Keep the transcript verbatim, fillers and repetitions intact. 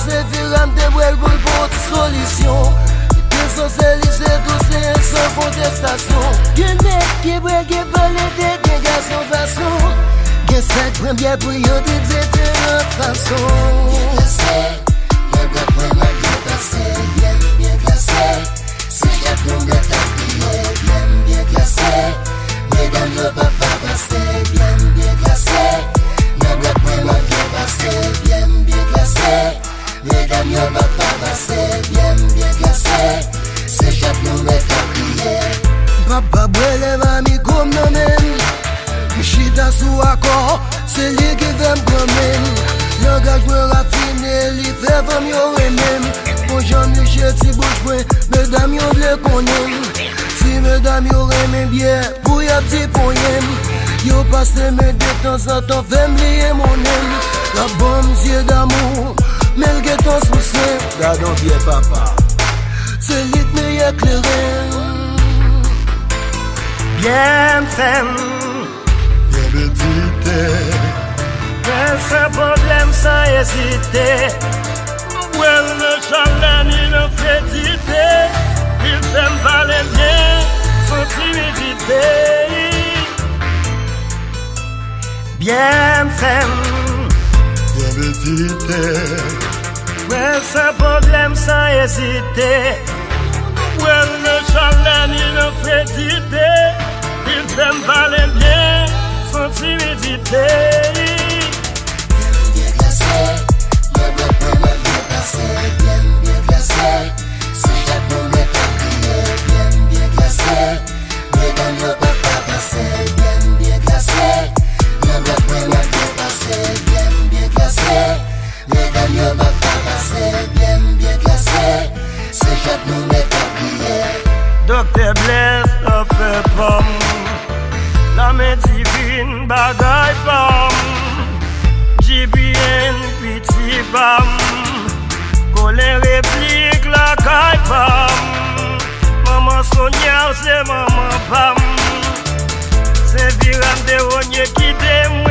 Se vira m te bwè l pou l pran yon ti solisyon. Li te sanse li se tou se san kontestasyon. Gen nèg ki bwè gen valè te gen gason fason. Gen sa k pran byè pou yo de diferan fason. Byen glase, mwen bwè pwen m ap byen pase. Byen, byen glase. Se chak nou mèt ap kriye, byen, byen glase. Medam yo pa pa pase, byen, byen glase. Nan bwè pwen m ap byen pase, byen, byen glase. Medam yo pa pa pase, byen, byen glase. Se chak nou mèt ap kriye. M pa pa bwè lè m a mikwo m nan men m. M chita sou akò, se li ki fè m pran men m. Langaj mwen rafine, li fè fanm yo renmen m. Bon jan m liche ti bouch mwen, medam yo vle konnen m. Si medam yo renmen byè, pou y ap di ponyen m. Yo pase men detanzantan, fè m bliye monnen m. L ap ban m zye damou, men l gentan sou sen m. Gad on byè papa, se li k meyè kleren m. Byè m fè m. Byen medite. Bwè l san pwoblèm, san ezite. M bwè l nan chalè ni nan fredite. Li fè m pale byen, san timidite. Byen m fè m. Byen medite. Bwè l san pwoblèm, san ezite. M bwè l nan chalè ni nan fredite. Li fè m pale byen, san timidite. Byen m byen glase, mwen bwè pwen m ap byen pase. Byen m byen glase, se chak nou mèt ap kriye. Byen m byen glase, medam yo pa pa pase. Byen m byen glase, mwen bwè pwen m ap byen pase. Byen m byen glase. Medam yo pa pa pase, byen m byen glase. Se chak nou mèt ap kriye. Doktè Blaise, afè pa m. Lame divin, bagay pa m. G B N, piti pa m. Kolen replik, lakay pa m. Manman Sonya, se manman pa m. Se vira m te wonye kite m.